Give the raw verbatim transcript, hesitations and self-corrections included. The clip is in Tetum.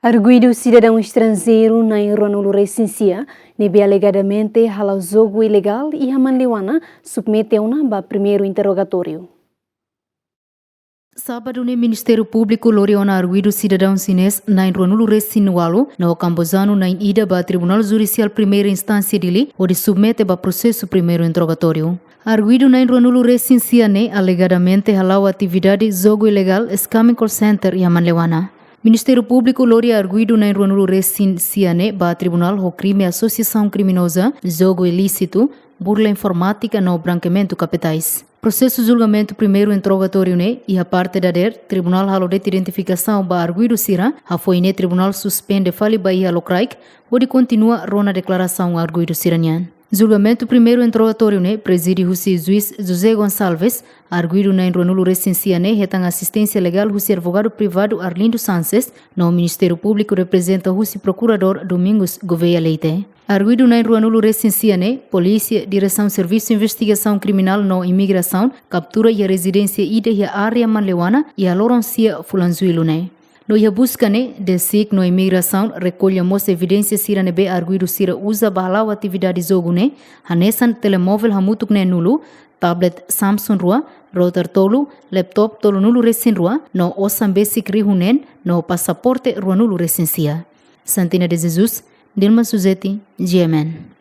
Arguidu sidadaun estranjeiru na'in ruanulu resin sia ne'ebé alegadamente hala'o jogu ilegál iha Manleuana submete ona ba primeiru interrogatóriu. Sábadu ne'e Ministériu Públiku lori ona arguidu sidadaun xinés na'in ruanulu resin ualu no kambojanu na'in ida ba Tribunál Judisiál Primeira Instánsia Dili hodi submete ba prosesu primeiru interrogatóriu. Arguidu na'in ruanulu resin sia ne'e alegadamente hala'o atividade jogu ilegál scam call center iha Manleuana. Ministériu Públiku lori arguidu na'in ruanulu resin sia ne'e ba tribunál ho krime asosiasaun kriminoza, jogu ilísitu, burla informátika no brankeamentu kapitais. Prosesu julgamentu primeiru interrogatóriu ne'e iha parte dadeer, tribunál halo de'it identifikasaun ba arguidu sira, hafoin ne'e tribunál suspende fali ba iha lokraik hodi kontinua rona deklarasaun arguidu sira-nian. Julgamentu primeiru interrogatóriu ne'e prezide husi juís José Gonçalves. Arguidu na'in ruanulu resin sia ne'e hetan asisténsia legál husi advogadu privadu Arlindo Sanches no Ministériu Públiku reprezenta husi prokuradór Domingos Gouveia Leite. Arguidu na'in ruanulu resin sia ne'e, polísia, Diresaun Servisu Investigasaun Kriminál no Imigrasaun kaptura iha rezidénsia ida iha área Manleuana iha loron sia fulan Jullu ne'e. No iha buska ne'e, DESIC no Imigrasaun rekolla mós evidénsia sira ne'ebé arguidu sira uza ba hala'o atividade jogu ne'e, hanesan telemovel hamutuk neen-nulu, tablet Samsung rua, router tolu, laptop tolunulu resin rua, no osan besik rihun neen, no pasaporte ruanulu resin sia. Santina de Jesus, Dilma Suzeti, G M N.